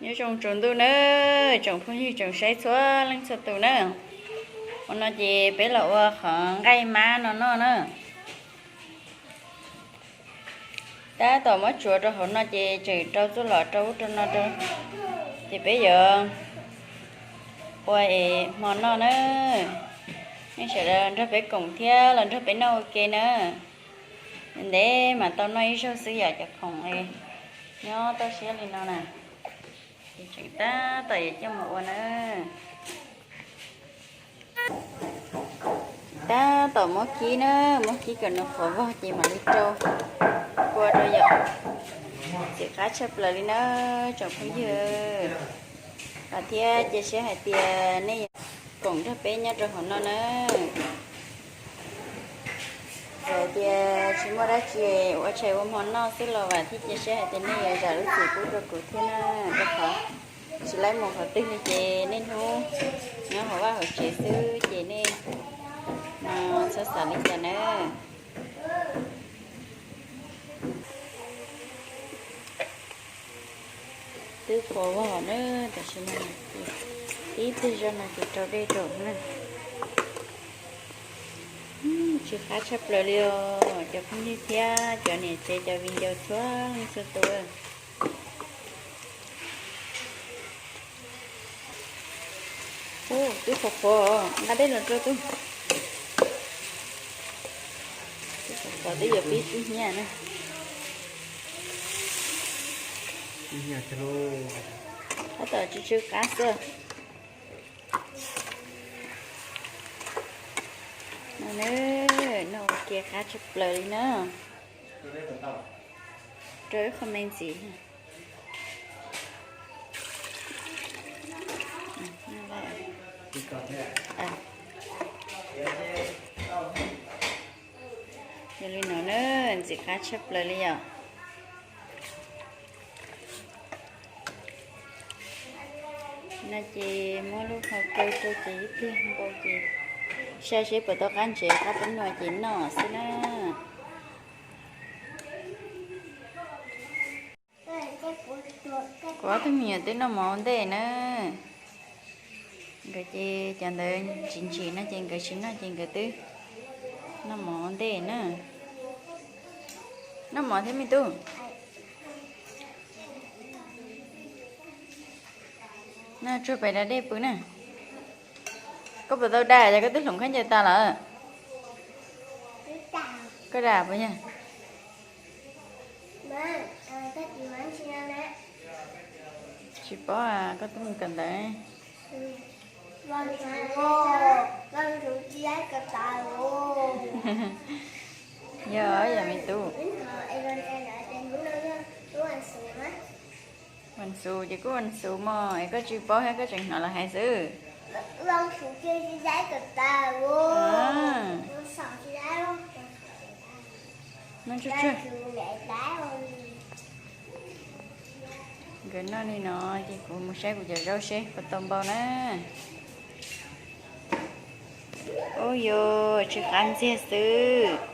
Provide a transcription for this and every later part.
Nyob zoo tsaus ntuj na, tsoom phooj ywg tsoom saib txhua leej txhua tus na. Hmo no ces peb los ua qhov nqaij mab no noj na. Tab tom muab tsuav rau hauv no ces tseem rau txuj lom rau ub rau no rau, ces peb yuav ua es hmo noj na. Nej sawv daws nrog peb koom thiab los nrog peb noj ua ke na. Ntev mas tau noj ib zaug xwb yom, cov khoom nyob toj siab li no na. Ces tseem tab tom yuav coj mus ua na. Tab tom muab kib na, muab kib kom nws qhuav vog ces mam li rau kua rau yom. Ntxim qab tshaj plaws li na tsoom phooj ywg. Vam thiab cia siab hais tias nej yuav koom nrog peb nyob rau hauv no na. Txawm tias tsis muaj dab tsi ua tshais ua hmo noj xwb los vam thiab cia siab hais tias nej yuav zam lub txim pub rau kuv thiab na, rau qhov tsis laib mus qhov twg li ces niaj hnub nyob hauv vaj hauv tsev xwb ces nej txhob xav li cas na. Twb qhuav vog na, tam sim no tib teg zog no ces rau dej rau na. Ntxim qab tshaj plaws li os cov phooj ywg thiab cov niam tsev cov viv ncaus txhua leej txhua tus. Ub, twb qhuav qhuav, nqa dej los rau tub. Twb qhuav qhuav twb yuav pib tsw hnyiab na. Tab tom tsw tsw qab xwb. No na, noj ua ke qab tshaj plaws li na. Rau ib qho me ntxiv. Yog li no na, ntxim qab tshaj plaws li yom. No ces muab lub hau kaw rau ces ib pliag npau ces saib seb puas tau qab ntsev qab peb nua ces noj xwb na. Kuv ob tug me nyuam twb noj mov ua ntej na. Nkawd ces cov ntawd tsis ntsim no ces nkawd tsis noj ces nkawd twb noj mov ua ntej na. Noj mov thiab me tub. Noj tsuag pais da dej pw na. Koj puas tau da, yog koj twb hloov khaub ncaws tas lawm? Koj da puas yog? Tsis paub, koj twb mus kawm ntawv. Yog, yog me tub. Vas xuv ces kuj vas xuv mog, es koj tsis paub thiab koj tseem hnov lawv hais xwb. Nkawd noj li no ces kuv mus saib kuv cov zaub seb puas tau npau na. Ub yuv, tsw qab ntxiag xwb.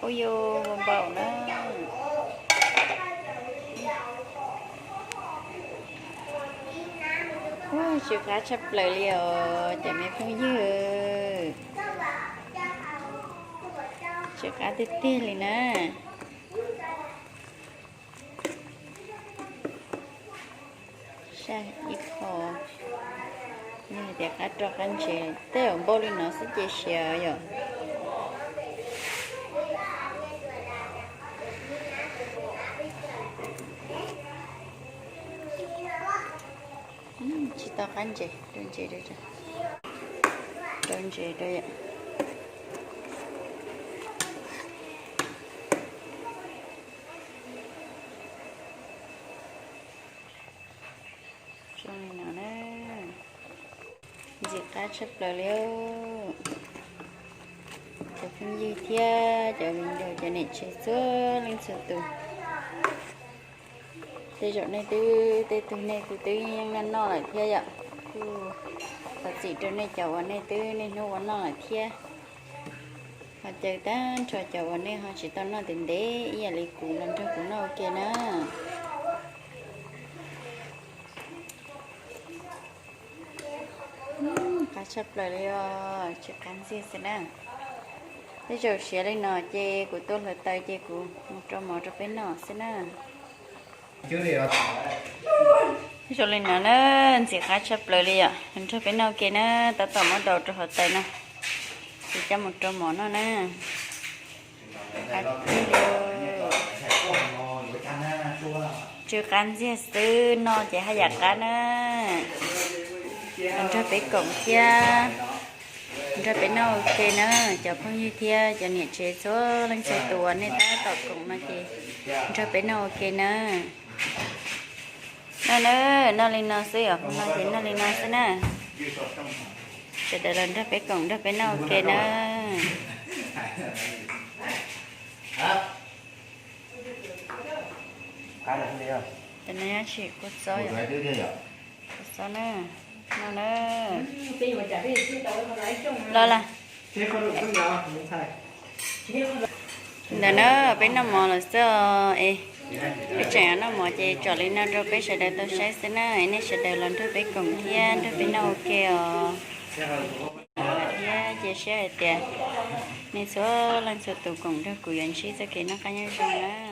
Ub yuv, npau npau na. Ub, tsw qab tshaj plaws li os cov me phooj ywg. Tsw qab tiag tiag li na. Saib ib qho, yog hais tias qab rau qab ntsev tej zaum npau li no xwb ces siav yom. Tsis tau qab ntsev, rau ntsev rau, rau ntsev rau yom. Zoo li no na, ntxim qab tshaj plaws li. Cov phooj ywg thiab cov viv ncaus cov niam tsev txhua leej txhua tus, tej zaum nej twb, tej tug nej kuj twb yeej noj noj lawm thiab yom. Kuj thov txim rau nej cov uas nej twb niaj hnub ua noj lawm thiab. Ho caw tag nrho cov uas nej ho tsis tau noj ntev ntev ib yam li kuv los nrog kuv noj ua ke na. Tshaj plaws li os, tsw qab ntxiag xwb na. Tej zaum siav li no ces kuv tua hlawv taws ces kuv mus rau mov rau peb noj xwb na. Zoo li no na, ntxim qab tshaj plaws li yom, nrog peb noj ua ke na, tab tom muab daus rau hauv taws no, ces coj mus rau mov noj na. Qab tiag li. Tsw qab ntxiag xwb, noj ces haj yam qab na. Nrog peb koom thiab, nrog peb noj ua ke na, cov phooj ywg thiab cov niam tsev txhua leej txhua tus uas nej tab tom koom no ces nrog peb noj ua ke na. Noj na, noj li no xwb os, no ces noj li no xwb na. Sawv daws los nrog peb koom nrog peb noj ua ke na. Cov no nyob tsis kua txob, kua txob na, no na. Los las. Ntawm no peb noj mov lawm xwb os. Peb tseem noj mov ces tsom li no rau peb sawv daws tau saib xwb na. Nej sawv daws los nrog peb koom thiab nrog peb noj ua ke os. Thiab cia siab hais tias nej txhua leej txhua tus koom nrog kuv yuav ntsib txoj kev noj qab nyob zoo na.